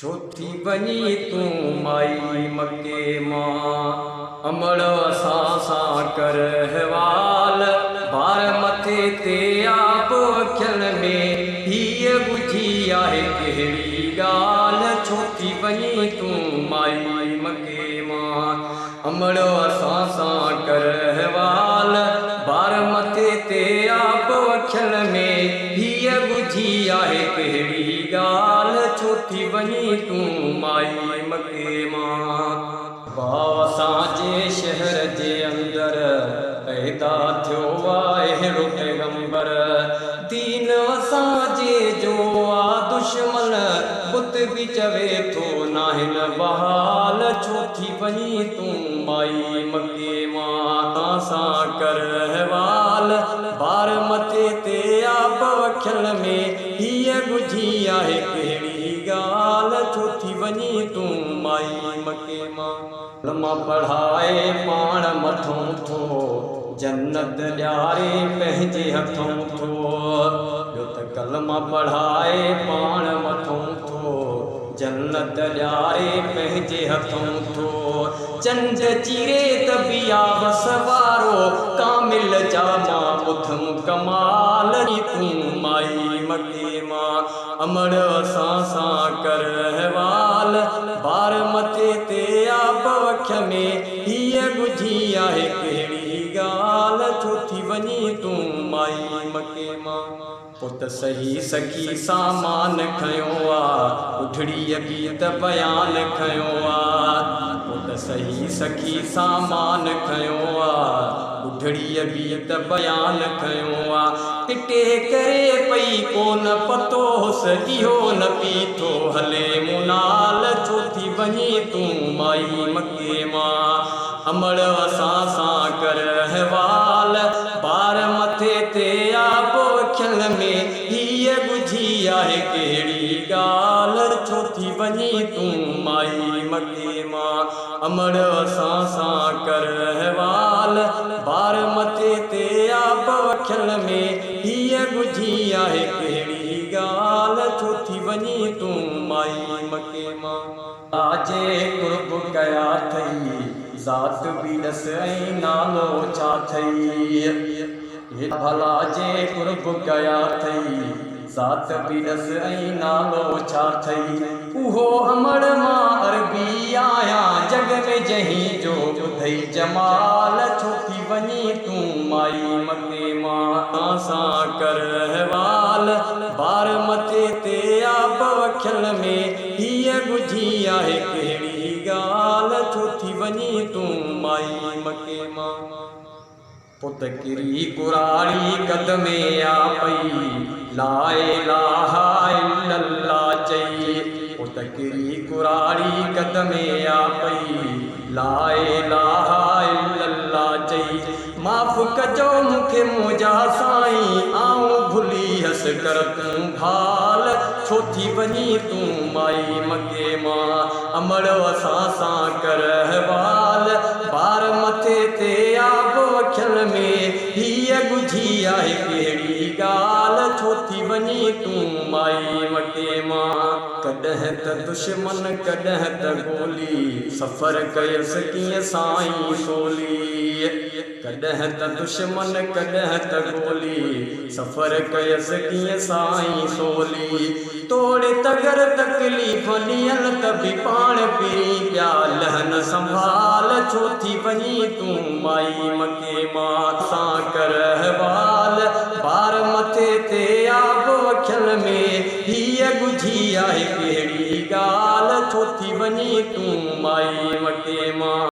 ڇو ٿي وڃين تون مائي مڪي مان، امڙ اسان سان ڪر احوال، بار مٿي تي آ به اکين ۾، هيء ڳجهي آهي ڪهڙي ڳالهه، ڇو ٿي وڃين تون مائي مڪي مان، امڙ اسان سان ڪر احوال، بار مٿي تي آ به اکين ۾، هيء ڳجهي آهي ڪهڙي ڳالهه، ڇو ٿي وڃين تون مائي مڪي مان. ڀاء اسان جي شهر جي اندر، پيدا ٿيو آ اهڙو پيغمبر. دين اسان جي جو آ دشمن، بت به چوي ٿو ناهن بحال، ڇو ٿي وڃين تون مائي مڪي مان. اسان سان ڪر احوال، بار مٿي تي آ بوکيل ۾، هيء ڳجهي آهي ڪهڙي ڳالهه، ڇو ٿي وڃين تون مائي مڪي مان. ڪلما پڙهائي پاڻ مٿئون ٿو، جنت ڏياري پنهنجي هٿئون ٿو. ٻيو ته ڪلما پڙهائي پاڻ مٿئون ٿو، جنت ڏياري پنهنجي هٿئون ٿو. چنڊ چيري ته به آ وس وارو، ڪامل جا مان ٻڌم ڪمال. تون مائي مڪي مان، امڙ اسان سان ڪر احوال. بار مٿي تي آ بوک ۾، هيء ڳجهي آهي ڪهڙي ڳالهه، ڇو ٿي وڃين تون مائي مڪي مان. پوء ته صحيح سخي سامان کنيو آ، ٻڍڙيء به ته بيان کنيو آ. پوء ته صحيح سخي سامان کنيو آ، ٻڍڙيء به ته بيان کنيو آ. پٽي ڪري پئي ڪونه پتو هوس، اهو نه پيٿو هلي مون نال، ڇو ٿي وڃين تون مائي مڪي مان. امڙ اسان سان ڪر احوال، بار مٿي تي آ بوکيل ۾، هيء ڳجهي آهي ڪهڙي ڳالهه، ڇو ٿي وڃين تون مائي مڪي مان. امڙ اسان سان ڪر احوال، بار مٿي تي آ بوکيل ۾، هيء ڳجهي آهي ڪهڙي ڳالهه، ڇو ٿي وڃين تون مائي مڪي مان. جي قرب ڪيا ٿئي، ذات به ڏس ۽ نالو ڇا ٿئي. ڀلا جي قرب ڪيا ٿئي، ذات به ڏس ۽ نالو ڇا ٿئي. اهو امڙ مان عربي آهيان، جڳ ۾ جنهين جو ٻڌئي جمال، ڇو ٿي وڃين تون مائي مڪي مان. اسان سان ڪر احوال، بار مٿي تي آ بوکيل ۾، هيء ڳجهي آهي ڪهڙي ڳالهه، ڇو ٿي وڃين تون مائي مڪي مان. پوء ته ڪري ڪراڙي قد ۾ آ پئي، لا اله الا الله چئي. پوء ته ڪري ڪراڙي قد ۾ آ پئي، لا اله الا الله چئي. معاف ڪجو مون کي منهنجا سائين، آئون ڀلي هس ڪر تون ڀال، ڇو ٿي وڃين تون مائي مڪي مان، امڙ اسان سان ڪر احوال، بار مٿي تي آ بوکيل ۾، هيء ڳجهي آهي ڪهڙي ڳالهه، ڇو ٿي وڃين تون مائي مڪي مان. ڪڏهن ته دشمن ڪڏهن ته گولي، سفر ڪيس ڪيئن سائين سولي. ڪڏهن ته دشمن ڪڏهن ته گولي، سفر ڪيس ڪيئن سائين سولي. توڙي تگر تڪليف ڏين ته به پاڻ پرين پيا لهن سنڀال، ڇو ٿي وڃين تون مائي مڪي مان سان ڪر احوال، بار مٿي تي آ بوکيل ۾. هيء ڳجهي آهي ڪهڙي ڳالهه، ڇو ٿي وڃين تون مائي مڪي مان.